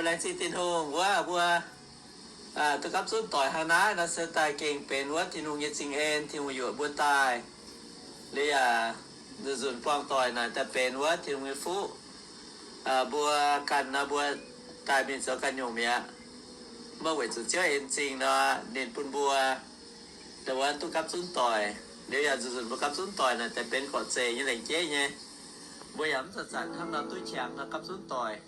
Laengz zingh Tin-Hungh wuov mbuo duqv gapv zunv doic hnangv naaiv nor se daaih gengh benx wuov Tin-Hungh nyei zingh en, Tin-Hungh yuoqc mbuo daaih. Liuz yaac nzunc buangh doic naaic daaih benx wuov Tin-Hungh nyei fuqv. Mbuo ganh nor mbuo daaih mingh zoux ganh nyungc mi'aqv. Mv baac weic zuqc Ziouv en zingh nor, ninh bun mbuo wuov duqv gapv zunv doic. Liuz yaac nzunc nzunc mbuo gapv zunv doic naaic daaih benx gorqv-zeic nyei lengc jeiv nyei. Mbuo yaac mv zanc-zanc hnangv nor duqv qangx nor gapv zunv doic.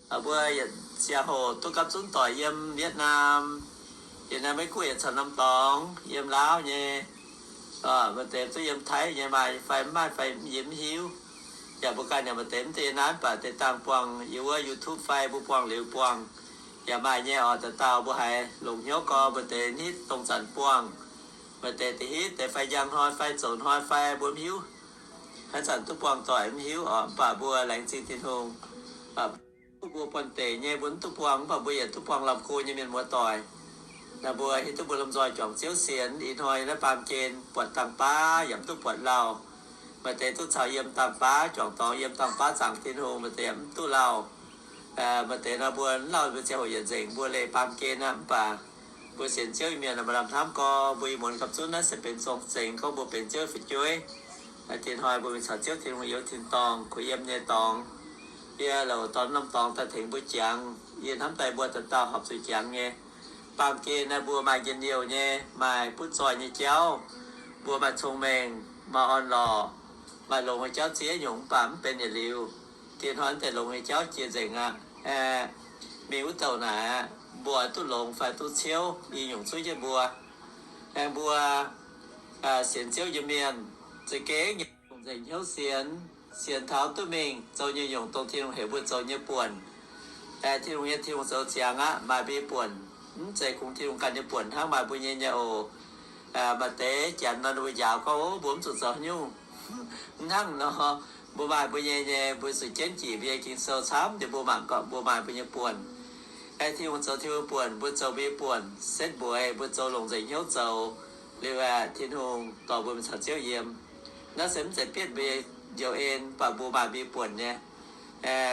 Mbuo yietc ziangh hoc duqv gapv zunv doic yiem Vietnam, yiem naaiv Meiv Guoqv yietc caux norm dorngx, yiem Laauv nyei, maaih deix duqv yiem Taiv nyei maaih fai mv maaih fai yie mv hiuv. Yaac mbuo ganh yaac maaih deix mv deix naaiv mv baac deix dangh buangh yiem wuov YouTube fai mbuo buangh liuz buangh yaac maaih nyei oc. Dauh dauh mbuo haiz longc hnyouv gorx mbuo deix hnitv dongh zanc buangh, maaih deix deix hitv deix fai njang hnoi fai zoux hnoi fai mbuo mv hiuv. Haaix zanc duqv buangh doic mv hiuv oc, mv baac mbuo laengz zingh Tin-Hungh. Duqv mbuo buonv deic nyei mbuo mv duqv buangh, mv baac mbuo yaac duqv buangh lamh go nyei mienh muoz doic. Naaiv mbuo hiuv duqv mbuo lomh nzoih juangc Ziouv sienx, ih hnoi naaiv baamh gen buatc dangh baav yaac mv duqv buatc lauh. Maaih deix duqv caux yiem dangh baav juangc dorngx, yiem dangh baav zaangc Tin-Hungh, maaih deix yaac mv duqv lauh. Maaih deix nor mbuo mv lauh mbuo ziangh hoc yietc nzengc mbuo leih baamh gen aqv, mv baac mbuo sienx Ziouv nyei mienh maaih lamh hnamv gorx mbuo ih muonz gapv zunv naaiv se benx zorng-zengx gorngv mbuo benx Ziouv fu'jueiv. Diex hnoi mbuo mingh caux Ziouv Tin-Hungh youz tin-dorngh, kuh yiem nyei dorngx. Yie louc dorn norm dorngx daaih tengx mbuo jangx. Yie hnamv daaih mbuo dauh dauh horpc zuqc jangx nyei. Baamh gen naaiv mbuo maaih njien-youh nyei, maaih butv zoih nyei jauv. Mbuo maaih cong-mengh, maaih orn-lorqc, maaih longx nyei jauv ziex nyungc mv baac mv benx yietc liuz. Diex hnoi deix longx nyei jauv jiex nzengc aqv. Mingh wuov douc naaic aqv, mbuo duqv longx fai duqv ciouv, i nyungc zuov jienv mbuo. Aengx mbuo sienx Ziouv nyei mienh, za'gengh nyei longc nzengc hnyouv sienx, sienx taux duqv mingh zoux nyei nyungc dongh Tin-Hungh heuc mbuo zoux nyei buonc. Tin-Hungh nyei, Tin-Hungh zoux ziangx aqv, maaih mbuo nyei buonc. Mv zeiz kungx Tin-Hungh ganh nyei buonc hnangv, maaih mbuo nyei nyei oc. Maaih deix janx nor ninh mbuo njaaux gorngv, ov, mbuo mv zuqc zoux haaix nyungc. Mv hnangv nor, mbuo maaih mbuo nyei nyei, mbuo zuqc jienv jiex mbuo nyei Ging-Sou camv, ninh mbuo mangc gorngv mbuo maaih mbuo nyei buonc. Aengx Tin-Hungh zoux Tin-Hungh buonc, mbuo zoux mbuo nyei buonc, setv mueiz, mbuo zoux longc nzengc hnyouv zoux liuz aeqv, Tin-Hungh dorh mbuo mingh caux Ziouv yiem. Naaiv se mv zeiz bietv mbuo njoux en, mv baac mbuo maaih mbuo nyei buonc nyei.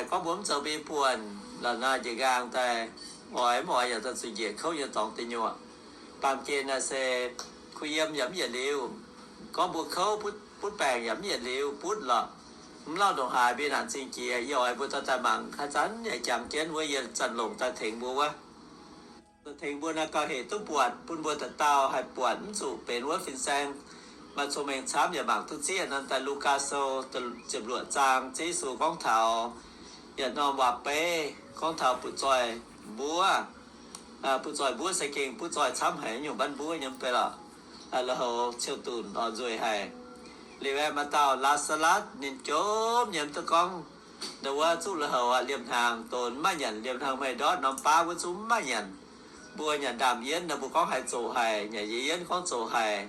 Gorngv mbuo mv zoux mbuo nyei buonc lorqc nor, njiec nqaang daaih oix mv oix yaac daaih zuqc njiec kouv nyei dorngx deic nyuoqc. Baamh gen naaiv se kuh yiem yaac mv yietc liuz. Gorngv mbuo kouv butv baengc yaac mv yietc liuz butv lorqc. Mv lauh ndongc haaix mbuo naanc zingh jiex, yie oix mbuo dorh daaih mangc haaix zanc yaac jangx jienv wuov yie zanc longc daaih tengx mbuo wuov. Tengx mbuo naaiv gauh hec duqv buatc, bun mbuo dauh dauh haih buatc mv zuqc benx wuov fin-saeng maaih cong-mengh camv yaac mangc duqv zieqv nor. Daaih Lugaa Sou ziepc luoqc zaang, Ziouv Yesu gorngv taux yietc norm waac-beiv, gorngv taux butv-zoih mbuov. Butv-zoih mbuov se gengh butv-zoih camv haic nyungc, mbanv mbuov nyei mv bei lorqc. La'houx ciou-dunc oix nzueic haic. Liuz aeqv, maaih dauh Laa^saa^latv ninh jomc nyei mv duqv gorngv. Ndau wuov zuqv la'houx aqv, liemh hnaangx donx mv maaih nyanc, liemh hnaangx hmei ndortv norm baav wuov zuqv mv maaih nyanc. Mbuo nyanc ndaamv-yienv nor mbuo gorngv haaix zoqc haic, nyanc yie yienv gorngv zoqc haic.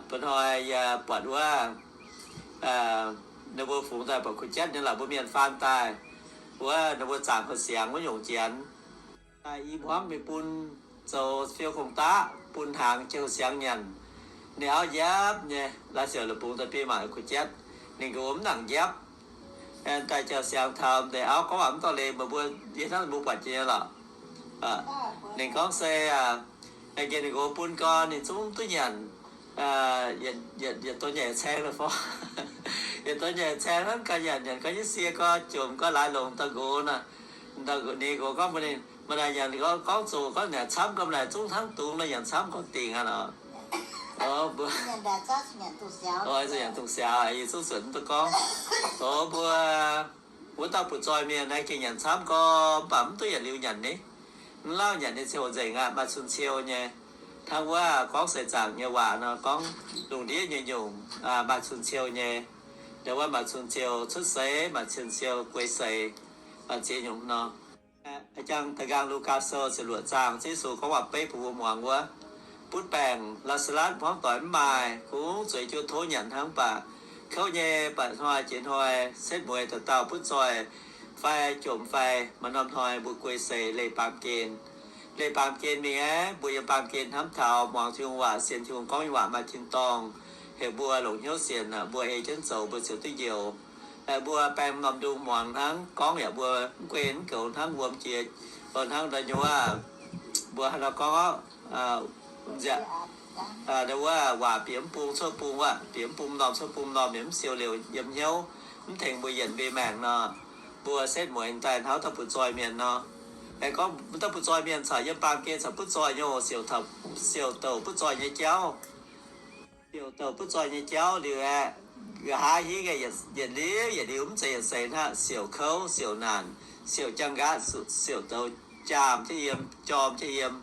Ba'hnoi yie buatc wuov, ninh mbuo fungx daaih buatc kuh jatv nyei laaix mbuo mienh faan daaih, wuov ninh mbuo zaangc houh-siangx wuov nyungc janx. I hmuangv mingh bun zoux fiou gong-daqv bun hnaangx jiex houh-siangx nyanc. Ninh auv njapv nyei, laaix siouc la'bungx daaih biei mangc kuh jatv. Ninh nqox mv nangc njapv. Daaih jauv-siangx taux deix auv gorngv waac mv dorh leiz meih mbuo, yie hnamv mbuo buatc jiex nyei lorqc. Ninh gorngv se, nqemh ninh nqox bun gorn ninh zungv duqv nyanc. Yietc donx nyeic caeng la'fov, yietc donx nyeic caeng hnangv ganh nyanc, nyanc gau nyei sie gau, jomc gau, laaix longc dauh nqox nor. Ninh nqox gorngv mbuox ninh, mbuo naaic nyanc gorngv zoqc gorngv nyanc camv gorngv naaic zungv hnangv dungz nor, nyanc camv gorngv dingc aqv nor. Mbuo nyanc dungz siaaux, yie zungv zuotc mv duqv gorngv. Mbuo wuov dauh butv-zoih mienh naaiv gengh nyanc camv gorngv, mv baac mv duqv yietc liuz nyanc ni. Mv lauh nyanc nyei ziangh hoc nzengc aqv, maaih cun-ciou nyei. Hnangv wuov gorngv seix zaangc nyei waac nor, gorngv lungh ndiev nyei nyungc maaih cun-ciou nyei. Ndau wuov maaih cun-ciou cuotv seix, maaih cun-ciou guei seix, ziex nyungc nor. Jangx da'nqaang Lugaa Sou ziepc luoqc zaang, Yesu gorngv waac-beiv bun mbuo muangx wuov, butv baengc Laa^saa^latv hmuangv doic mv maaih, kungx zueiz jiu tov nyanc hnangv, mv baac kouv nyei mba'hnoi jiex hnoi setv mueiz dauh dauh butv zoih fai jomc fai maaih norm hnoi mbuo guei seix leih baamh gen. Leih baamh gen mingh aeqv, mbuo yiem baamh gen hnamv taux muangx Tin-Hungh waac, sienx Tin-Hungh gorngv nyei waac maaih tin-dorngh heuc mbuo longc hnyouv sienx, mbuo ei jienv zoux mbuo ziouc duqv njoux. Mbuo baeng norm ndung muangx hnangv, gorngv yaac mbuo mv guei mv goux hnangv, wuom jiex hnangv ndau nyei waac. Mbuo haaix nor gorngv, nziaauc, ndau wuov waac bieqc mv bung cuotv bung, waac bieqc mv bung norm cuotv bung norm, yaac mv siou liouc yiem hnyouv, mv tengx mbuo yienc mbuo maengc nor, mbuo setv mueiz daaih hnangv dauh butv-zoih mienh nor. Aengx gorngv dauh butv-zoih mienh caux yiem baamh gen caux butv-zoih nyei oc, siouc douc butv-zoih nyei jauv. Siouc douc butv-zoih nyei jauv liuz aeqv, nqa'haav hingv yietc liuz yietc liuz mv zeiz yietc seix hnangv, siouc kouv, siouc naanc, siouc jangx nqaatv, siouc douz jaam jienv yiem, jorm jienv yiem.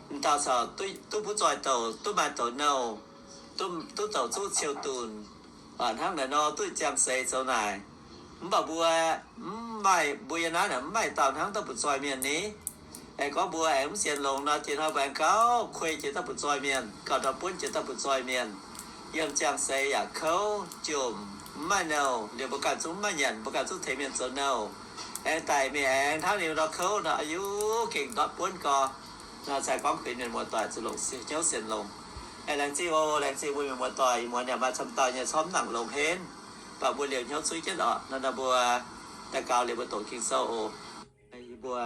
M'dauh caux duqv butv-zoih douc, duqv maaih douc nouh, duqv douc zuqv ciou dunc, hnangv naaiv nor duqv ziangh seix zoux naaic. Mv baac mbuo mv maaih, mbuo yiem naaiv mv maaih dauh hnangv dauh butv-zoih mienh ni. Aengx gorngv mbuo aengx mv sienx longx nor, diex hnoi mbuo aengx gauh kuei jiex dauh butv-zoih mienh, gauh ndau buonv jiex dauh butv-zoih mienh. Yiem ziangh seix yaac kouv, jomc, mv maaih nouh, liuz mbuo ganh zungv mv maaih nyanc, mbuo ganh zungv tengx mienh zoux nouh. Aengx daic mingh aengx hnangv liuz nor kouv nor, aa yuv, gengh ndortv buonv gorx. Nor se gorngv kuinx mienh muoz-doic zuqc longc hnyouv sienx longx. Aengx laengz zingh oc, laengz zingh mbuo mienh muoz-doic, ih muonz yaac maaih camv dauh nyei cormv nangc longx henv, baac mbuo liouh hnyouv zuiv jienv oc. Nor nor mbuo daux gaux liuz mbuo doqc Ging-Sou oc. Yie mbuo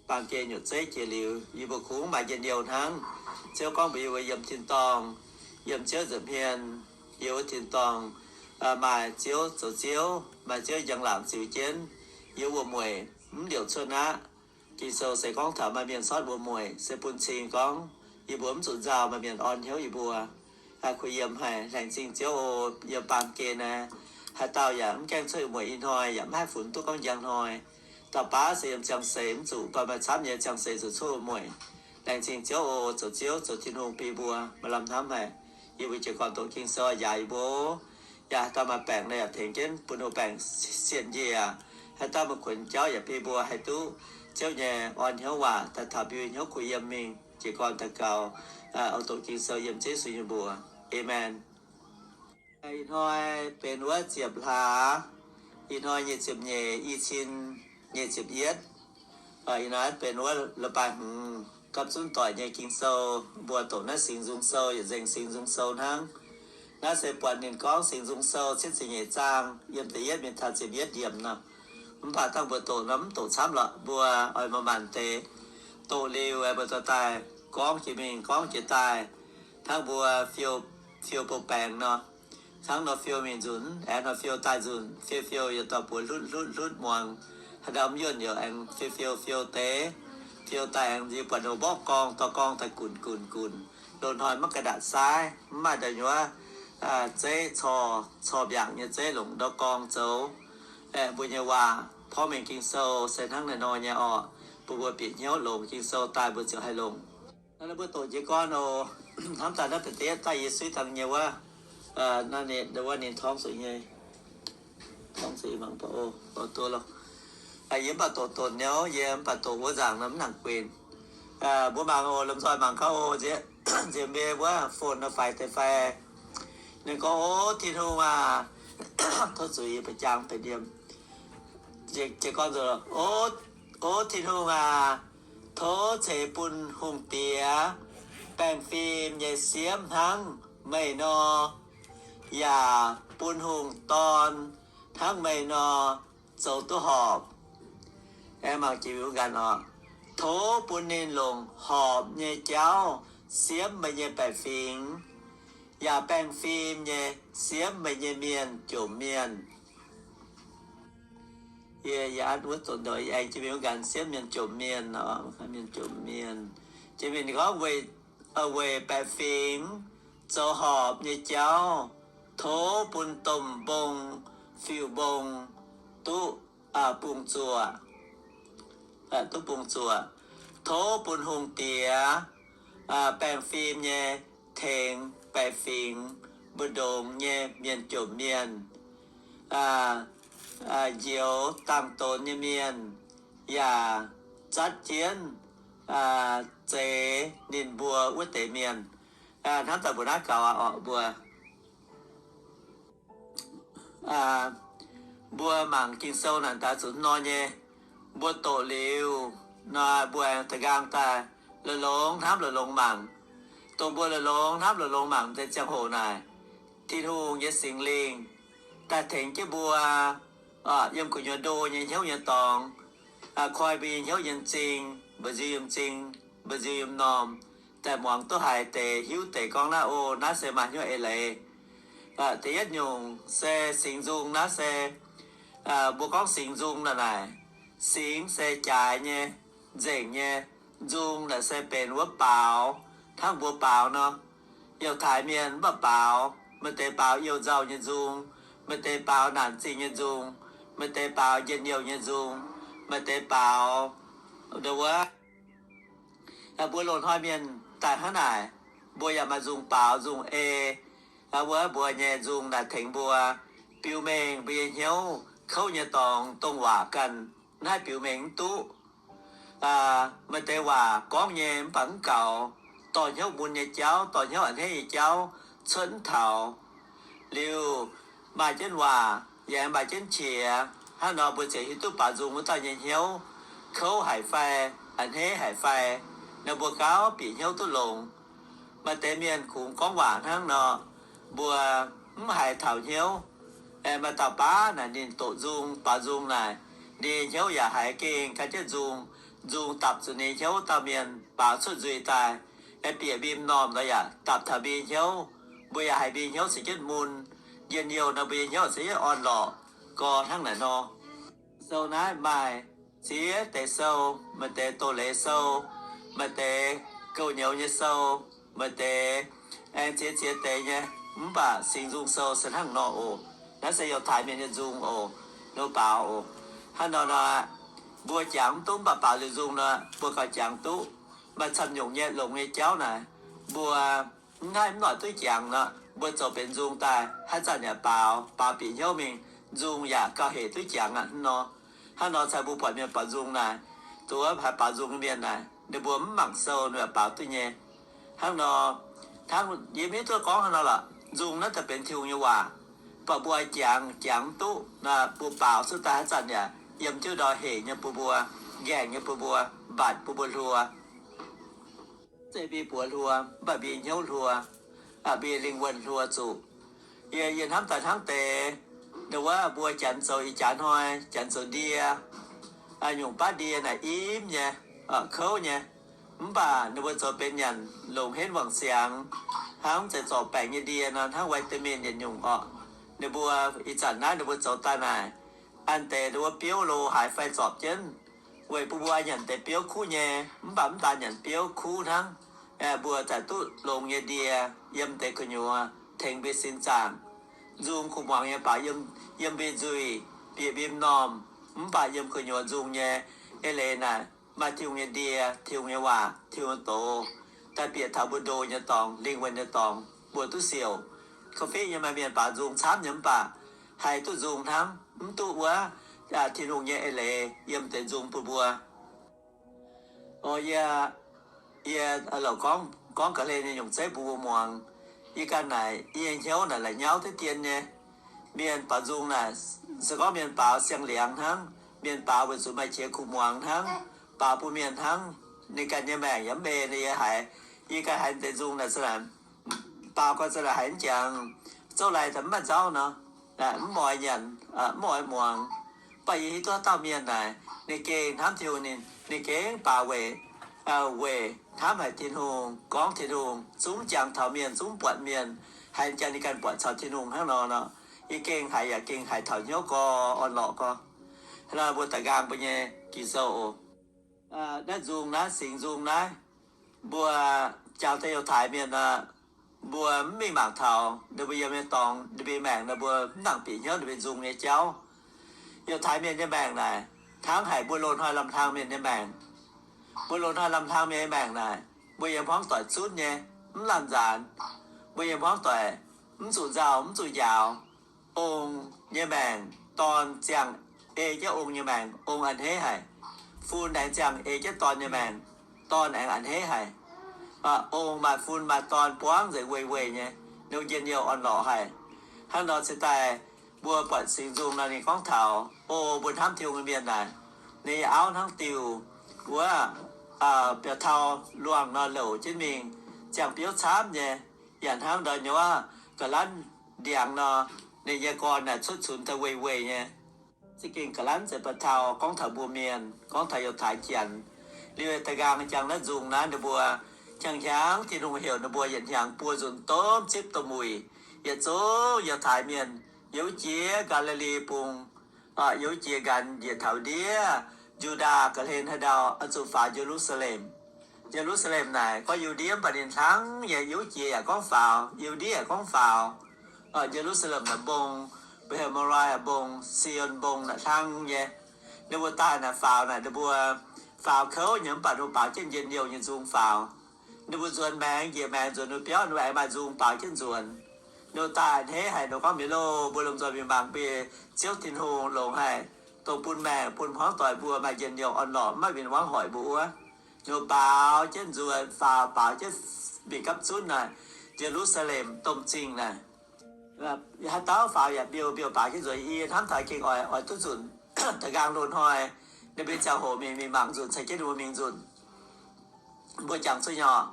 baamh gen nyutc zeiv jiex liuz, yie mbuo kungx maaih njien-youh hnangv. Ziouv gorngv mbuox yie mbuo yiem tin-dorngh, yiem Ziouv nza'hmien, yiem wuov tin-dorngh maaih Ziouv zoux Ziouv, maaih Ziouv njang-laangc ziux jienv, yiem wuom-mueic mv liouc cuotv aqv. Ging-Sou se gorngv taux maaih mienh sortv wuom-mueic se bun cing gorngv yie mbuo mv zuqc nzauh, maaih mienh orn hnyouv yie mbuo. Kuh yiem haic, laengz zingh Ziouv oc. Yiem baamh gen naaiv, haaix dauh yaac mv gaengh cuotv wuom-mueic ih hnoi, yaac mv haih funx duqv gorngv njang hnoi. Dauh baav se yiem ziangh seix mv zuqc, mv baac maaih camv nyei ziangh seix zuqc cuotv wuom-mueic. Laengz zingh Ziouv oc. Zoux Ziouv, zoux Tin-Hungh bun yie mbuo maaih lamh hnamv haic. Yie mbuo jiez gorn doqc Ging-Sou yaac yaac yie mbuo, yaac haaix dauh maaih baengc nor yaac tengx jienv bun ninh mbuo baengc sienx njiec. Haaix dauh maaih kuonx jauv yaac bun yie mbuo haih duqv Ziouv nyei orn hnyouv waac daaih taux mbuo hnyouv kuh yiem mingh. Jiez gorn daux gaux oix doqc Ging-Sou yiem Yesu nyei mbuox. Aamen. Ih hnoi benx wuov ziepc hlaax, ih hnoi nyic ziepc nyeic, i cin nyic ziepc yietv. Ih hnoi benx wuov leiz-baaix hmz gapv zunv doic nyei Ging-Sou. Mbuo doqc naaiv Singx Nzung Sou, yietc nzengc Singx Nzung Sou hnangv. Naaiv se buatc ninh gorngv Singx Nzung Sou cietv ziepc nyeic zaang, yiem da'yietv mingh taux ziepc yietv yiemc nor. Mv baac dangh mbuo doqc nor mv doqc camv lorqc, mbuo oix manc-manc deix doqc liuz, mbuo dorh daaih gorngv jiex mingh gorngv jiex daaih, hnangv mbuo fiou, fiou bou baengx nor. Hnangv nor fiou mingh nzunc, aengx nor fiou daaih nzunc, fiou fiou yaac dorh buoz hlutv hlutv hlutv muangx. Haaix ndau mv yuonh yaac aengx fiou fiou fiou deix. Fiou daaih aengx yie buatc ninh mborqv gorngv, dorh gorngv daaih gunc gunc gunc. Loz-hnoi maiv ga'ndatc saaiv, mv maaih da'nyuoz zeiv cor, cor mbiaangc nyei zeiv longc ndau gorngv zoux. Mbuo nyei waac porv mengh Ging-Sou se hnangv naaiv nor nyei orqc. Mbuo mbuo bieqc hnyouv longc Ging-Sou daaih mbuo ziouc haih longc. Naaiv mbuo doqc jiez gorn oc. Hnamv daaih naaiv deix daaih yie suiv dangh nyei wuov, naaiv ninh wuov ninh torngv zuqc nyei. Torngv zuqc mangc buatc oc, duqv loh. Yie mv baac doqc donc niouv, yie mv baac doqc wuov nzaangc nor mv nangc guenc. Mbuo mangc oc, lomh nzoih mangc gaax oc. Nziex mbe wuov phone nor faix deix fai. Ninh gorngv, O Tin-Hungh aac, tov zuiz yie mbuo jaang benx yiem. Jiez gorn nzunc, O Tin-Hungh aac, tov ceix bun hungh diex baengh fim nyei siemv hnangv meih nor, yaac bun hungh dorn hnangv meih nor zoux duqv horpc. Aengx mangc jiex mingh wuov nqanc oc. Tov bun ninh longc horpc nyei jauv siemv meih nyei baeqc fingx, yaac baengh fim nyei siemv meih nyei mienh jomc mienh. Yie, yie an wuov zoux ndoqc, yie aengx jiex mingh wuov nqanc siemv mienh jomc mienh, mienh jomc mienh. Jiex mingh ninh gorngv, weic baeqc fingx zoux horpc nyei jauv, tov bun domh mbong fiuv-mbong duqv bungx zuoqc, duqv bungx zuoqc. Tov bun hungh diex baengh fim nyei tengx baeqc fingx mbu'ndongx nyei mienh jomc mienh, njoux dangx donx nyei mienh, yaac zatv jienv zeix ninh mbuo wuov deix mienh. Hnamv daaih mbuo naaiv gaux aqv orqc mbuo. Mbuo mangc Ging-Sou naaic daaih zuqc nor nyei. Mbuo doqc liuz nor, mbuo aengx da'nqaang daaih longx-longx hnamv longx-longx mangc. Dongh mbuo longx-longx hnamv longx-longx mangc deix ziangh hoc naaic, Tin-Hungh nyei Singx Lingh daaih tengx jienv mbuo yiem gu'nyuoz ndo nyei hnyouv nyei dorngx, koi mbuo nyei hnyouv yiem m'zing, mba'nziu yiem m'zing, mba'nziu yiem m'normh, daaih muangx duqv haiz deix hiuv deix gorngv naaiv, o, naaiv se maaih hnyouv eix leiz. Da'yietv nyungc se singx nzung. Naaiv se mbuo gorngv singx nzung naaic, singx se jaaix nyei, nzengc nyei. Nzung naaic se benx wuov baaux, hnangv mbuo baaux nor. Youh taaix mienh mv baac baaux, maaih deix baaux youh nzauh nyei nzung, maaih deix baaux naanc zingh nyei nzung, maaih deix baaux njien-youh nyei nzung, maaih deix baaux, wuov, mbuo loz-hnoi mienh daaih hnangv naaic, mbuo yaac maaih nzung baaux nzung ei. Wuov mbuo nyei nzung naaic tengx mbuo biux mengh mbuo nyei hnyouv kouv nyei dorngx, dongh waac ganh naaiv biux mengh mv duqv. Maaih deix waac gorngv nyei mv baac mv gaux, dorh hnyouv mun nyei jauv, dorh hnyouv a'hneiv nyei jauv cuotv mv taux. Liuz maaih jienv waac yaac maaih jienv qiex. Hnangv nor mbuo ziouc hiuv duqv baaux nzung wuov dauh nyei hnyouv kouv haic fai a'hneiv haic fai, nor mbuo gauh bieqc hnyouv duqv longx. Maaih deix mienh kungx gorngv waac hnangv nor, mbuo mv haiz taux hnyouv. Maaih dauh baav naaic ninh doqc nzung, baaux nzung naaic, ninh hnyouv yaac haiz gengh gan jienv nzung. Nzung dapc zuqc ninh hnyouv, dauh mienh baaux cuotv nzuih daaih, bieqc mbi m'normh nor yaac dapc taux mbi hnyouv. Mbuo yaac haiz mbi hnyouv ceix jienv mun. Njien-youh nor mbuo nyei hnyouv ceix jienv orn-lorqc. Gorx hnangv naaic nor, sou naaiv maaih ziex deix sou, maaih deix doz-leiz sou, maaih deix gouv nyouz nyei sou, maaih deix aengx ziex ziex deix nyei. Mv baac singx nzung sou se hnangv nor oc. Naaiv se youh taaix mienh nyei nzung oc, nor baaux oc. Hnangv nor nor, mbuo jangx mv duqv, mv baac baaux liuz nzung nor mbuo gauh jangx duqv. Maaih camv nyungc nyei longx nyei jauv naaic, mbuo mv haih mv noic duqv jangx nor, mbuo zoux benx nzung daaih haaix zanc yaac baaux, baaux bieqc hnyouv mingh, nzung yaac gauh hec duqv jangx aqv nor. Hnangv nor caux mbuo buatc mienh baaux nzung naaic, duqv haiz baaux nzung nyei mienh naaic, ninh mbuo mv mangc sou ninh yaac baaux duqv nyei. Hnangv nor, hnangv yie mv hiuv duqv gorngv hnangv nor lorqc, nzung naaiv daaih benx Tin-Hungh nyei waac, mv baac mbuo jangx, jangx mv duqv nor, mbuo baaux cuotv daaih haaix zanc yaac yiem jienv ndau hec nyei bun mbuo, nqaengc nyei bun mbuo, mbatc bun mbuo hluo. Mv zeiz mbi buoz hluo, mv baac mbi hnyouv hluo, mbi lingh wuonh hluo zuqc. Yie, yie hnamv daaih hnangv deix, ndau wuov mbuo janx zoux ih jaax hnoi, janx zoux ndie, nyungc baav ndie naaic imv nyei, kouv nyei, mv baac ninh mbuo zoux benx nyanc longc henv wangc siangx, hnangv mv zeiz zorc baengc nyei ndie nor, hnangv vitamin yietc nyungc orqc. Ninh mbuo ih zanc naaiv ninh mbuo zoux daaih naaic, an deix ninh mbuo biouv lo haaix fai zorpc jienv, weic bun mbuo nyanc deix biouv kuv nyei, mv baac mv daan nyanc biouv kuv hnangv, mbuo zaac duqv longx nyei ndie yiem deix gu'nyuoz tengx mbuo sin zaangc. Nzung kuh muangx nyei baaux yiem, yiem mbuo nzuih, bieqc mbuo m'normh, mv baac yiem gu'nyuoz nzung nyei eix leiz naaic, maaih Tin-Hungh nyei ndie, Tin-Hungh nyei waac, Tin-Hungh nyei doz, daaih bieqc taux mbuo ndo nyei dorngx, lingh wuonh nyei dorngx, mbuo duqv siouc. Korv-fiqv nyei maaih mienh baaux nzung camv nyei mv baac haih duqv nzung hnangv, mv duqv wuov Tin-Hungh nyei eix leiz yiem deix nzung bun mbuo. O yie, yie louc gorngv, gorngv ga'hlen nyei nyungc zeiv bun mbuo muangx. Yie ganh naaic yie nyei hnyouv naaic la'nyauv diqv dien nyei. Mienh baaux nzung naaic, se gorngv mienh baaux siang-liangx hnangv, mienh baaux weic zuqc maaih qiex kuh muangx hnangv, baaux bun mienh hnangv, ninh ganh nyei maengc yaac mv ei ninh yie haiz. Yie ganh haiz deix nzung naaic za'naaic, baaux gau za'naaic haiz mv jangx, zouv lai daaih mv maaih nzauv nor, mv oix nyanc, mv oix muangx. Mv baac yie hiuv duqv haaix dauh mienh naaic, ninh gengh hnamv Tin-Hungh, ninh, ninh gengh baaux weic, weic hnamv haic Tin-Hungh, gorngv Tin-Hungh, zungv jangx taux mienh, zungv buatc mienh, haiz jangx ninh ganh buatc caux Tin-Hungh hnangv nor nor, yie gengh haiz yaac gengh haiz taux hnyouv gau, orn-lorqc gau. Hnangv nor mbuo daaih nqaang mbuo nyei Ging-Sou oc. Naaiv nzung naaiv, singx nzung naaiv, mbuo jangx deix youh taaix mienh nor, mbuo mv mingh mangc taux ninh mbuo yiem nyei dorngx, ninh mbuo maengc nor, mbuo mv nangc bieqc hnyouv ninh mbuo nzung nyei jauv. Youh taaix mienh nyei maengc naaic, hnangv haic mbuo loz-hnoi lamh-hlang mienh nyei maengc. Mbuo loz-hnoi lamh-hlang mienh nyei maengc naaic, mbuo yiem hmuangv doic zunv nyei, mv lamh nzaanx. Mbuo yiem hmuangv doic mv zuqc nzauh, mv zuqc njaaux. Ong nyei maengc, dorn ziangh ei jienv ong nyei maengc, ong a'hneiv haic. Fun aengx ziangh ei jienv dorn nyei maengc, dorn aengx a'hneiv haic. Ong maaih fun maaih dorn buangv nzengc, weih weih nyei, ninh njien-youh orn-lorqc haic. Hnangv nor cingx daaih mbuo buatc singx nzung nor ninh gorngv taux, o, mbuo hnamv Tin-Hungh nyei mienh naaic, ninh nyei auv hnangv diuh wuov biauv-tau luangh nor louc jienv mingh, ziangh biouv camv nyei, yaac hnangv ndau nyei wuov ga'lanv ndiangx nor, ninh nyei gorn naaic cuotv cunx daaih weih weih nyei. Za'gengh ga'lanv zeix ba'taux gorngv taux mbuo mienh, gorngv taux Yiutai Janx. Liuz da'nqaang jangx naaiv nzung naaiv ninh mbuo qangx hnyangx Tin-Hungh heuc ninh mbuo yietc hnyangx buo nzunc domh zipv domh wuic, yietc zungv Yiutai Mienh, yiem wuov jiex Gaa^li^li Bung, yiem wuov jiex nqanx njiec taux ndiev Yu^ndaa ga'hlen haaix ndau oix zuqc faaux Ye^lu^saa^lem. Ye^lu^saa^lem naaic gorngv Yu^ndie mv baac ninh hnangv nyei, yiem wuov jiex yaac gorngv faaux, Yu^ndie yaac gorngv faaux. Ye^lu^saa^lem naaic mbong, mbuo heuc Mo^rai mbong, Si^on mbong naaic hnangv nyei. Ninh mbuo daaih naaic faaux naaic ninh mbuo faaux kouv nyei mv baac ninh mbuo baaux jienv njien-youh nyei nzung faaux. Ninh mbuo nzuonx maengx njiec maengx nzuonx ninh mbuo biauv, ninh mbuo aengx maaih nzung baaux jienv nzuonx. Ninh mbuo daaih a'hneiv haic, ninh mbuo gorngv, Mienh loh, mbuo lomh nzoih mingh mangc mbuo Ziouv Tin-Hungh longx haic, dongh bun maengc bun hmuangv doic mbuo maaih njien-youh orn-lorqc, maiv win-wangv hoic mbuo wuov. Ninh mbuo baaux jienv nzuonx, faaux baaux jienv mingh gapv zunv naaic, Ye^lu^saa^lem domh zingh naaic. Haaix dauh faaux yaac mbiouh mbiouh baaux jienv nzuonx. Yie hnamv taux gengh oix oix duqv nzunc, da'nqaang loz-hnoi ninh mbuo ziangh hoc mingh mingh mangc nzunc, caux jienv ninh mbuo mingh nzunc. Mbuo jangx cuotv nyei orqc.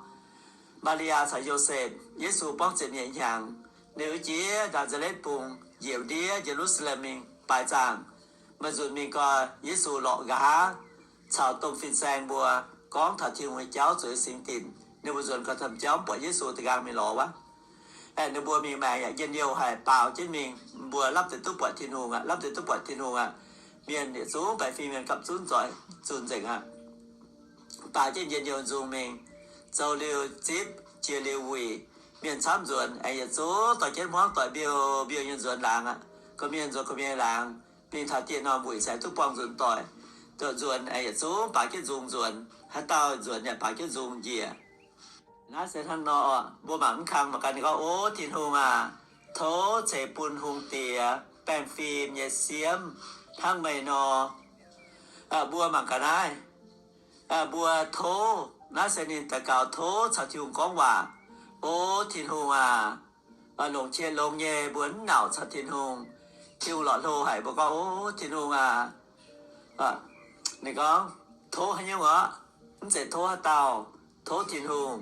Maa^li^yaa caux Yosepv, Yesu buangv ziepc nyeic hnyangx, ninh wuov jiex Naa^saa^letv Bung njiec ndiev Ye^lu^saa^lem mingh baaix zaangh. Maaih nzunc mingh gau, Yesu lorqc nqa'haav caux domh fin-saeng mbuo gorngv taux Tin-Hungh nyei jauv zuqc singx dinc. Ninh mbuo nzuonx gau camv jauv mv buatc Yesu, da'nqaang mingh lorz wuov. Aengx ninh mbuo mingh maengx yaac njien-youh haic, baaux jienv mingh, mbuo lapv deix duqv buatc Tin-Hungh aqv, lapv deix duqv buatc Tin-Hungh aqv. Mienh yietc zungv baeqc fim mienh gapv zunv zoih zunh nzengc aqv. Baaux jienv njien-youh nzung mingh, zoux liuz zipv, jiex liuz wuic. Mienh camv nzuonx aengx yietc zungv dorh jienv hmuangv doic mbiouh mbiouh nyei nzuonx laangz aqv. Gorqv-mienh nzuonx gorqv-mienh laangz, mingh taux dieh norm wuic se duqv buangh nzunc doic. Nzuonx aengx yietc zungv baaux jienv nzung nzuonx, haaix dauh nzuonx yaac baaux jienv nzung njiec. Naaiv se hnangv nor, mbuo mangc mv kang mangc gaax ninh gorngv, O Tin-Hungh aac, tov ceix bun hungh diex baengh fim nyei siemv hnangv meih nor. Mbuo mangc gaax naaiv, mbuo tov, naaiv se ninh daux gaux tov caux Tin-Hungh gorngv waac, O Tin-Hungh aac, longc qiex longx nyei mbuo mv nauc caux Tin-Hungh. Tin-Hungh lorqc hlo haic, mbuo gorngv, O Tin-Hungh aac, ninh gorngv, tov haaix nyungc orqc? Mv zeiz tov haaix dauh, tov Tin-Hungh.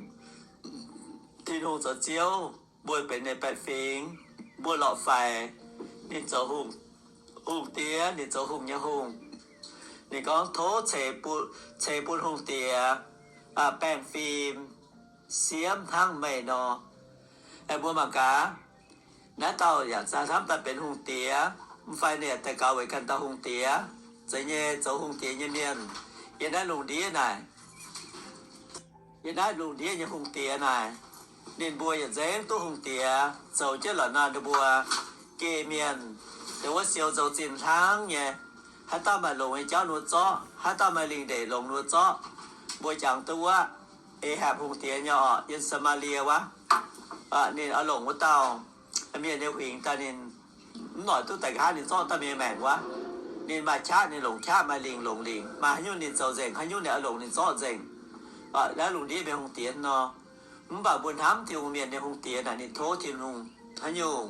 Tin-Hungh zoux Ziouv, mbuo benx ninh baeqc fingx, mbuo lorqc faix, ninh zoux hungh, hungh diex, ninh zoux hungh nyei hungh. Ninh gorngv tov ceix bun, ceix bun hungh diex baengh fim siemv hnangv meih nor. Mbuo mangc gaax, naaiv dauh yaac hnamv daaih benx hungh diex, mv fai ninh daux gaux weic ganh dauh hungh diex, zeiz nyei zoux hungh diex nyei mienh. Yiem naaiv lungh ndiev naaic, yiem naaiv lungh ndiev nyei hungh diex naaic, ninh mbuo yietc nzengc duqv hungh diex zoux jienv lorqc nor, ninh mbuo geh mienh, dongh wuov siou nzou zinh hnangv nyei. Haaix dauh maaih longx nyei jauv ninh mbuo zorqv, haaix dauh maaih lingh ndeic longx ninh mbuo zorqv. Mbuo jangx duqv wuov Ahapc hungh diex nyei orqc, yiem Saa^maa^lie wuov, ninh oix longc wuov dauh mienh nyei huingx daaih, ninh mv noic duqv daaih nqa'haav ninh zorqv dauh mienh maengc wuov. Ninh maaih qaqv ninh longc qaqv, maaih lingc longc lingc, maaih haaix nyungc ninh zoux nzengc, haaix nyungc ninh oix longc ninh zorqv nzengc. Naaiv lungh ndiev mienh hungh diex nor. Mv baac mbuo hnamv Tin-Hungh mienh nyei hungh diex naaic, ninh tov Tin-Hungh haaix nyungc?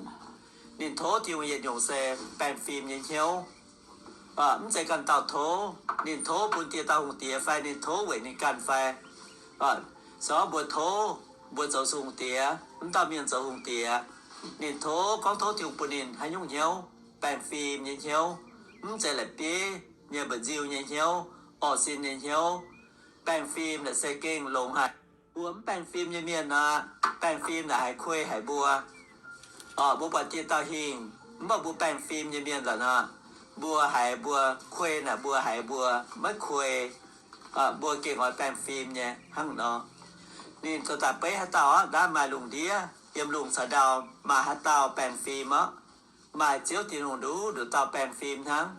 Ninh tov Tin-Hungh yietc nyungc se baengh fim nyei hnyouv. Mv zeiz ganh dauh tov, ninh tov bun dieh dauh hungh diex fai ninh tov weic ninh ganh fai? Se gorngv mbuo tov, mbuo zoux hungh diex, mv dauh mienh zoux hungh diex, ninh tov, gorngv tov Tin-Hungh bun ninh haaix nyungc hnyouv? Baengh fim nyei hnyouv. Mv zeiz la'bieiv nyei, mba'nziu nyei hnyouv, orqv sin nyei hnyouv. Baengh fim naaic se gengh longx haic. Mbuo mv baengh fim nyei mienh nor, baengh fim naaic haiz kuei haic mbuo. Orqc, mbuo buatc dieh dauh hingh, mv baac mbuo baengh fim nyei mienh lorqc nor, mbuo haiz mbuo kuei naaic, mbuo haiz mbuo maiv kuei. Mbuo gengh oix baengh fim nyei hnangv nor. Ninh zoux daaih beiv haaix dauh orqc, ndaamv maaih lungh ndiev yiem lungh caux ndau, maaih haaix dauh baengh fim orqc? Maaih Ziouv Tin-Hungh nduqc nduqc dauh baengh fim hnangv.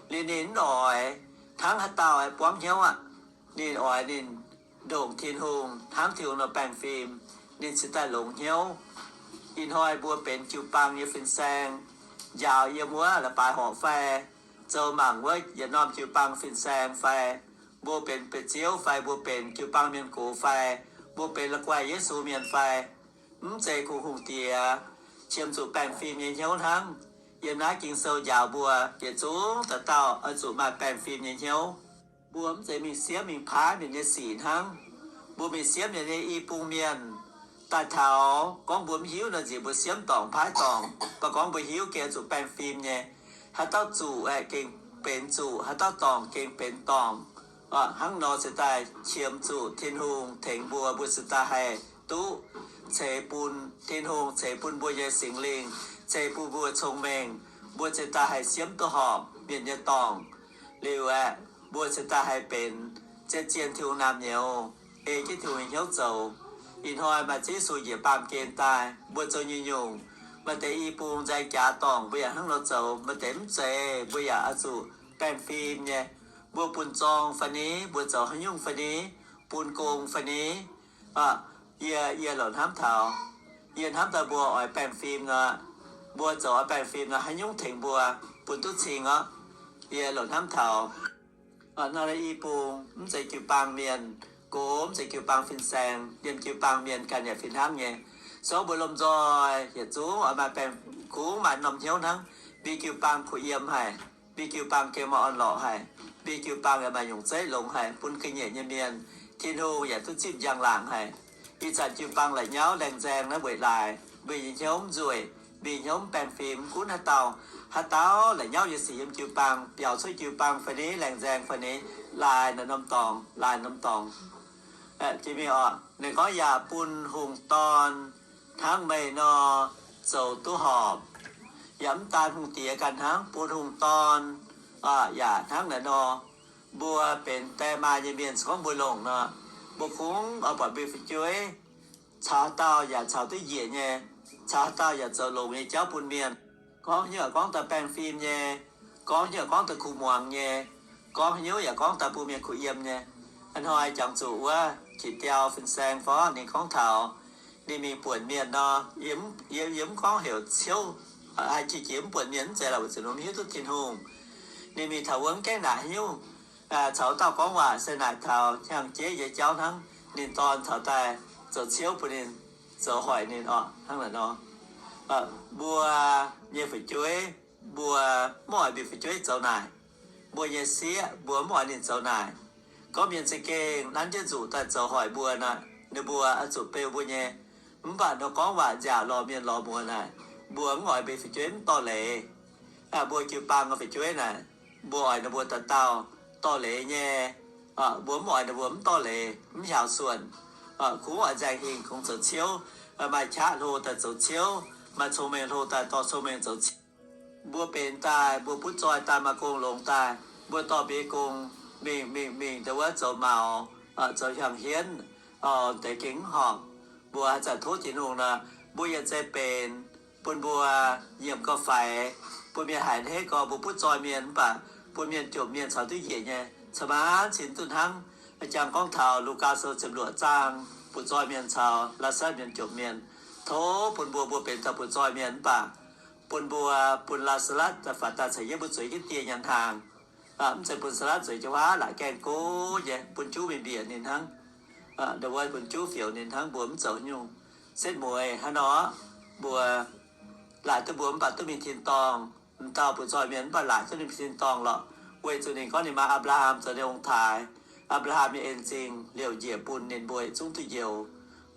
Liuz ninh mv oix hnangv haaix dauh buangv hnyouv aqv. Ninh oix ninh ndongc Tin-Hungh, hnangv Tin-Hungh nor baengh fim, ninh cingx daaih longx hnyouv. Ih hnoi mbuo benx jiu-baang nyei fin-saeng, njaaux yiem wuov la'baaix horqc fai, zoux mangc wuov yietc norm jiu-baang fin-saeng fai, mbuo benx ba'ziouv fai, mbuo benx jiu-baang mienh gox fai, mbuo benx la'guaih Yesu mienh fai, mv zeiz kungx hungh diex, qiemx zuqc baengh fim nyei hnyouv hnangv. Yiem naaiv Ging-Sou njaaux mbuo yietc zungv dauh dauh oix zuqc maaih baengh fim nyei hnyouv. Mbuo mv zeiz mingh siemv mingh paaiv mienh nyei sic hnangv. Mbuo mingh siemv mienh nyei i bung mienh, Daaih taux gorngv mbuo mv hiuv nor, nziex mbuo siemv dorngc paaiv dorngc, mv baac gorngv mbuo hiuv gengh zuqc baengh fim nyei. Haaix dauh zuqc aeqv, gengh benx zuqc, haaix dauh dorngc gengh benx dorngc. Hnangv nor se daaih qiemx zuqc Tin-Hungh tengx mbuo, mbuo se daaih haih duqv ceix bun Tin-Hungh, ceix bun mbuo nyei Singx Lingh, ceix bun mbuo cong-mengh, mbuo se daaih haih siemv duqv horpc mienh nyei dorngc. Liuz aeqv, mbuo se daaih haih benx zien-zien Tin-Hungh naamh nyouz, ei jienv Tin-Hungh nyei hnyouv zoux. Ih hnoi maaih Ziouv Yesu njiec baamh gen daaih, mbuo zoux nyungc-nyungc. Maaih deix i bung nzaeng jaax dorngc, mbuo yaac hnangv nor zoux. Maaih deix mv zeiz, mbuo yaac oix zuqc baengh fim nyei. Mbuo bun zorng fai ni, mbuo zoux haaix nyungc fai ni, bun gong fai ni, yie, yie loc hnamv taux, yie hnamv daaih mbuo oix baengh fim nor, mbuo zoux oix baengh fim nor, haaix nyungc tengx mbuo bun duqv cing orqc? Yie loc hnamv taux hnangv naaiv i bung, mv zeiz jiu-baang mienh, gox mv zeiz jiu-baang fin-saeng, liemh jiu-baang mienh ganh yaac fih hnangv nyei. Se gorngv mbuo lomh nzoih yietc zungv oix maaih baengh, kungx maaih norm hnyouv hnangv. Mbuo jiu-baang kuh yiem haic, mbuo jiu-baang gengh maaih orn-lorqc haic, mbuo jiu-baang yaac maaih nyungc zeiv longx haic bun ga'nyiec nyei mienh. Tin-Hungh yaac duqv zipv njang-laangc haic. Ih zanc jiu-baang la'nyauv laengh nzaeng naaiv weic laaix mbuo nyei hnyouv mv nzueic, mbuo nyei hnyouv mv baengh fim. Mv gunv haaix dauh, haaix dauh la'nyauv nyei sic yiem jiu-baang, biaux cuotv jiu-baang fai ni, laengh nzaeng fai ni, laaix naaiv norm dorngx, laaix norm dorngx. Jiex mingh oc, ninh gorngv yaac bun hungh dorn hnangv meih nor zoux duqv horpc. Yaac mv daan hungh diex ganh hnangv, bun hungh dorn yaac hnangv naaiv nor. Mbuo benx die maa nyei mienh, se gorngv mbuo longc nor, mbuo kungx oix buatc mbuo fu'jueiv caux haaix dauh yaac caux duqv njiec nyei, caux haaix dauh yaac zoux longx nyei jauv bun mienh. Gorngv hnyouv gorngv daaih baengh fim nyei, gorngv hnyouv gorngv daaih kuh muangx nyei, gorngv hnyouv yaac gorngv daaih bun mienh kuh yiem nyei. Hnoi jangx zuqc wuov qiex diau fin-saeng fai ninh gorngv taux, ninh mingh buonc mienh nor, yie, yie mv gorngv heuc ciouv, haih qiex jiez mv buonc mienh mv zeiz laaix weic zuqc ninh mv hiuv duqv Tin-Hungh. Ninh mingh taux wuov mv gaengh naaic haaix nyungc, caux dauh gorngv waac se naaic taux hnyangx-jeiv nyei jauv hnangv. Ninh dorn caux daaih zoux ciouv bun ninh, zoux hoic ninh orqc, hnangv naaic nor. Mbuo nyei fu'jueiv, mbuo mv oix mbuo fu'jueiv zoux naaic. Mbuo nyei sieqv, mbuo mv oix ninh zoux naaic. Gorngv mienh za'gengh nanv jienv nzuqc daaih zoux hoic mbuo nor, ninh mbuo oix zuqc beu mbuo nyei. Mv baac nor gorngv waac nziaauc lorz mienh lorz muonz naaic, mbuo mv oix mbuo fu'jueiv mv dorh leiz. Mbuo jiu-baang nyei fu'jueiv naaic, mbuo oix ninh mbuo dauh dauh dorh leiz nyei. Mbuo mv oix ninh mbuo mv dorh leiz, mv hiaaux suonc. Kungx oix nzaeng hingh kungx zoux ciouv, maaih qaqv hlo daaih zoux ciouv, maaih cong-mengh hlo daaih dorh cong-mengh zoux ciouv. Mbuo benx daaih, mbuo butv zoih daaih, maaih gong longx daaih, mbuo dorh mbuo nyei gong mingh mingh mingh dongh wuov zoux maux, zoux hiuang hienv, deix gengh mv horpc. Mbuo haaix zanc tov Tin-Hungh nor, mbuo yaac zeiz benx bun mbuo nyiemc gau faix, bun mienh haiz hneiv gau, mbuo butv zoih mienh mv baac bun mienh jomc mienh caux duqv njiec nyei, ca'maanc cin duqv hnangv. Jangx gorngv taux Lugaa Sou ziepc luoqc zaang, butv zoih mienh caux Laa^saa^latv mienh jomc mienh. Tov bun mbuo, mbuo benx dauh butv zoih mienh mv baac bun mbuo, bun Laa^saa^latv daaih faaux daaih caux yie mbuo zueiz jienv dieh nyanc hnaangx. Mv zeiz bun Saa^latv zueiz jienv wuov laaic gaengh go nyei, bun juv mingh mbiec ninh hnangv. Ndau wuov bun juv fioux ninh hnangv, mbuo mv zoux nyungc. Setv mueiz hnangv nor, mbuo laaic duqv mbuo mv baac duqv mingh tin-dorngh. M'dauh butv zoih mienh mv baac laaic duqv ninh mingh tin-dorngh lorqc, weic zuqc ninh gorngv ninh maaih Apc^laa^ham zoux ninh ong-taaix. Apc^laa^ham nyei en-zingh liouc njiec bun ninh mbuo yietc zungv duqv njoux.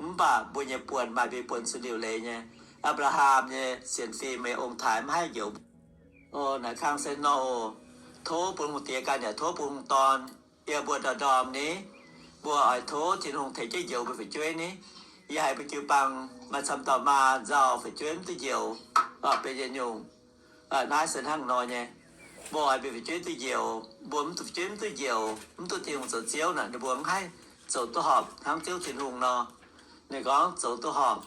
Mv baac mbuo nyei buonc maaih mbuo buonc zuqc liuc leiz nyei. Apc^laa^ham nyei sienx fim nyei ong-taaix mv haih njoux. O, naaic kang se nor oc. Tov bun hungh diex ganh yaac tov bun hungh dorn. Yie mbuo ndorm-ndorm ni, mbuo oix tov Tin-Hungh tengx jienv njoux mbuo fu'jueiv ni. Yie haiz mbuo jiu-baang maaih camv dauh maa nzauh fu'jueiv mv duqv njoux, benx yietc nyungc. Naaiv se hnangv nor nyei. Mbuo oix mbuo fu'jueiv duqv njoux. Mbuo mv duqv fu'jueiv mv duqv njoux, mv duqv Tin-Hungh zoux Ziouv naaic, ninh mbuo mv haih zoux duqv horpc hnangv Ziouv Tin-Hungh nor. Ninh gorngv zoux duqv horpc.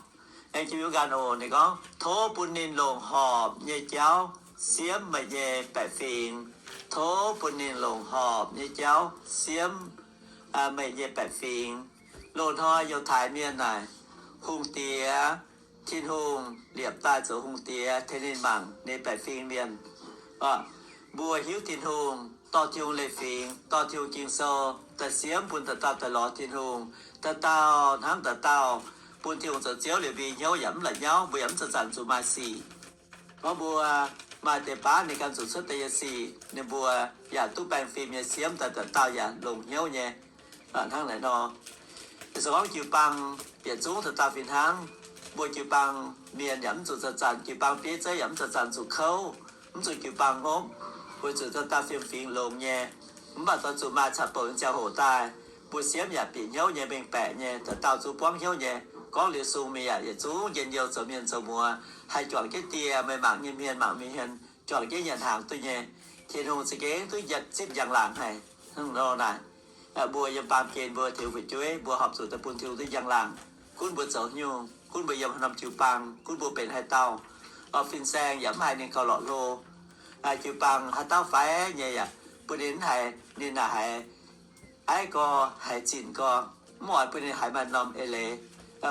Aengx jiex mbiungc ganh oc, ninh gorngv, tov bun ninh longc horpc nyei jauv siemv meih nyei baeqc fingx. Tov bun ninh longc horpc nyei jauv siemv meih nyei baeqc fingx. Loz-hnoi Yiutai Mienh naaic, hungh diex, Tin-Hungh liepc daaih zoux hungh diex tengx ninh mangc ninh baeqc fingx mienh. Mbuo hiuv Tin-Hungh, dorh Tin-Hungh leiz-fingx, dorh Tin-Hungh Ging-Sou daaih siemv bun dauh dauh daaih lorz Tin-Hungh. Dauh dauh hnamv dauh dauh, bun Tin-Hungh zoux Ziouv liuz, mbuo hnyouv yaac mv la'nyauv, mbuo yaac mv zanc-zanc zuqc maaih sic. Gorngv mbuo maaih deix baav ninh ganh zuqc cuotv deix nyei sic, ninh mbuo yaac duqv baengh fim nyei siemv daaih, dauh dauh yaac longx hnyouv nyei. Hnangv naaic nor, Se gorngv jiu-baang bieqc zungv dauh dauh fih hnangv, mbuo jiu-baang mienh yaac mv zuqc zanc-zanc, jiu-baang bieiv zeiv yaac mv zanc-zanc zuqc kouv, mv zuqc jiu-baang hopv, weic zuqc dauh dauh fiem-fingx longx nyei. Mv baac doix zuqc maaih caqv-bouc nyei ziangh hoc daaih, mbuo siemv yaac bieqc hnyouv nyei, mengh baeqc nyei, dauh dauh zungv buangv hnyouv nyei. Gorngv liuz sung mingh yaac yietc zungv njien-youh zoux mienh zoux muoz, haih juangc jienv dieh, meih mangc nyei hmien, mangc mienh hmien, juangc jienv nyanc hnaangx duqv nyei. Tin-Hungh za'gengh duqv zipv njang-laangc haic. Hnangv nor naaic, mbuo yiem baamh gen mbuo tengx fu'jueiv, mbuo horpc zuqc daaih bun Tin-Hungh duqv njang-laangc. Gunv mbuo zoux nyungc, gunv mbuo yiem haaix norm jiu-baang, gunv mbuo benx haaix dauh. Fin-saeng yaac mv haiz ninh gauh lorqc hlo. Jiu-baang haaix dauh faix nyei yaac bun ninh mv haiz, ninh naaic haiz aiv gorx, haiz zinh gorx, mv oix bun ninh haiz maaih norm eix leiz,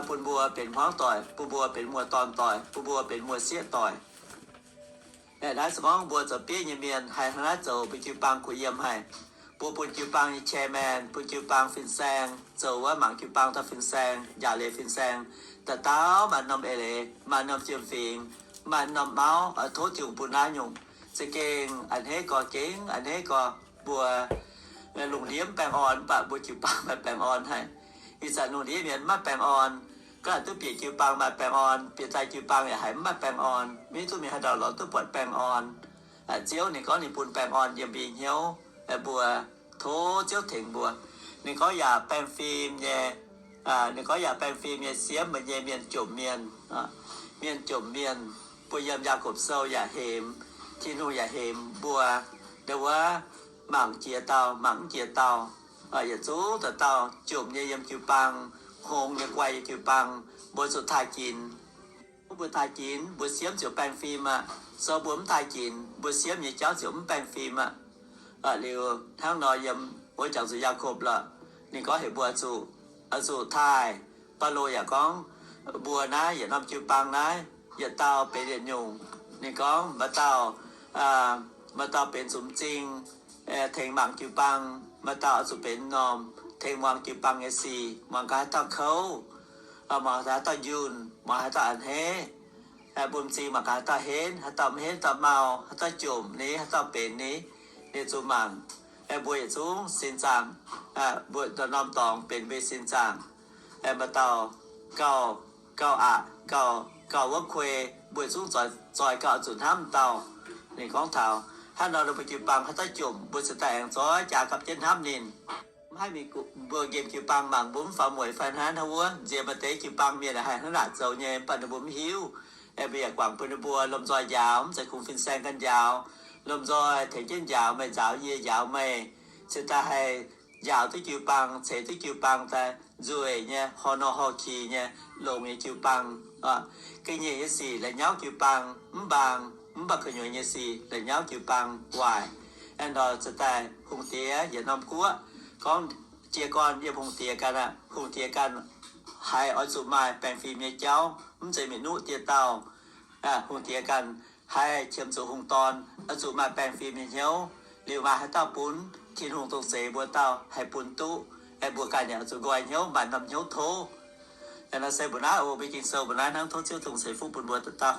bun mbuo benx hmuangv doic, bun mbuo benx muoz-dorn doic, bun mbuo benx muoz-sieqv doic. Naaiv se gorngv mbuo zoux bieiv nyei mienh haih hnangv naaiv zoux, mbuo jiu-baang kuh yiem haic. Mbuo bun jiu-baang nyei chairman, bun jiu-baang fin-saeng zoux wuov, mangc jiu-baang dauh fin-saeng, njaaux leiz fin-saeng, dauh dauh maaih norm eix leiz, maaih norm fiem-fingx, maaih norm mauv, oix tov Tin-Hungh bun naaiv nyungc. Za'gengh a'hneiv gorx, gengh a'hneiv gorx. Mbuo lungh ndiev mv baengh orn, mv baac mbuo jiu-baang maaih baengh orn haic. Ih zanc lungh ndiev mienh mv maaih baengh orn. Ga'naaiv duqv bieqc jiu-baang maaih baengh orn, bieqc daaih jiu-baang yaac haiz mv maaih baengh orn. Mv hiuv duqv mienh haaix dauh lorz duqv buatc baengh orn. Ziouv ninh gorngv ninh bun baengh orn yiem mbuo nyei hnyouv. Mbuo tov Ziouv tengx mbuo. Ninh gorngv yaac baengh fim nyei, ninh gorngv yaac baengh fim nyei siemv meih nyei mienh jomc mienh, mienh jomc mienh. Mbuo yiem Yaakopv Sou yaac hemx, Tin-Hungh yaac hemx mbuo, ndau wuov mangc jiex dauh, mangc mv jiex dauh, yietc zungv dauh dauh jomc nyei yiem jiu-baang, hngongx nyei guai yiem jiu-baang, mbuo zuqc taaih ginx. Mbuo taaih ginx, mbuo siemv ziouc baengh fim aqv. Sou mbuo mv taaih ginx, mbuo siemv nyei jauv ziouc mv baengh fim aqv. Liuz hnangv nor yiem wuov jangx zuqc Yaakopv lorqc, ninh gorngv heuc mbuo zuqc, zuqc taaih. Baulo yaac gorngv, mbuo naaiv yietc norm jiu-baang naaiv, yietc dauh benx yietc nyungc. Ninh gorngv maaih dauh, maaih dauh benx zuqc m'zing, tengx mangc jiu-baang, maaih dauh oix zuqc benx norm tengx muangx jiu-baang nyei sic, muangx gaax haaix dauh kouv, muangx gaax haaix dauh njunh, muangx haaix dauh a'hneiv. Mbuo m'zing mangc gaax haaix dauh henv, haaix dauh mv henv, dauh mau, haaix dauh jomc ni, haaix dauh benx ni, ninh zuqc mangc. Mbuo yietc zungv sin zaangc, mbuo norm dorngx benx mbuo sin zaangc. Maaih dauh gauh, gauh aqc, gauh, gauh wuov kuei, mbuo yietc zungv zoih, zoih gauh zuqc hnamv dauh. Ninh gorngv taux hnangv nor, mbuo jiu-baang haaix dauh jomc, mbuo cingx daaih aengx zoih jaax gapv jienv hnamv ninh. Mv haih mingh mbuo nqemh jiu-baang mangc, mbuo mv faaux mueic fai hnangv haaix wuov, nziex maaih deix jiu-baang mienh haiz hnangv naaic zoux nyei, mv baac ninh mbuo mv hiuv. Mbuo yaac guangc bun ninh mbuo lomh nzoih njaaux, mv zeiz kungx fin-saeng ganh njaaux. Lomh nzoih tengx jienv njaaux meih, njaaux yie, njaaux meih, cingx daaih haih njaaux duqv jiu-baang, ceix duqv jiu-baang daaih nzueic nyei, horh nor horh qix nyei, longx nyei jiu-baang. Ga'nyiec nyei sic la'nyauv jiu-baang mv mbaang, mv baac gu'nyuoz nyei sic la'nyauv jiu-baang waaic. Aa nor cingx daaih hungh diex yietc norm guoqv gorngv, jiez gorn yiem hungh diex ganh aqv. Hungh diex ganh haiz oix zuqc maaih baengh fim nyei jauv, mv zeiz mingh nuqv dieh dauh. Hungh diex ganh haiz qiemx zuqc hungh dorn, oix zuqc maaih baengh fim nyei hnyouv. Liuz maaih haaix dauh bun? Tin-Hungh dongh zeix mbuo dauh haih bun duqv. Mbuo ganh yaac oix zuqc nqoi hnyouv, maaih norm hnyouv tov. Nor se mbuo naaiv oc, mbuo Ging-Sou mbuo naaiv hnangv. Tov Ziouv Tin-Hungh ceix fuqv bun mbuo dauh dauh.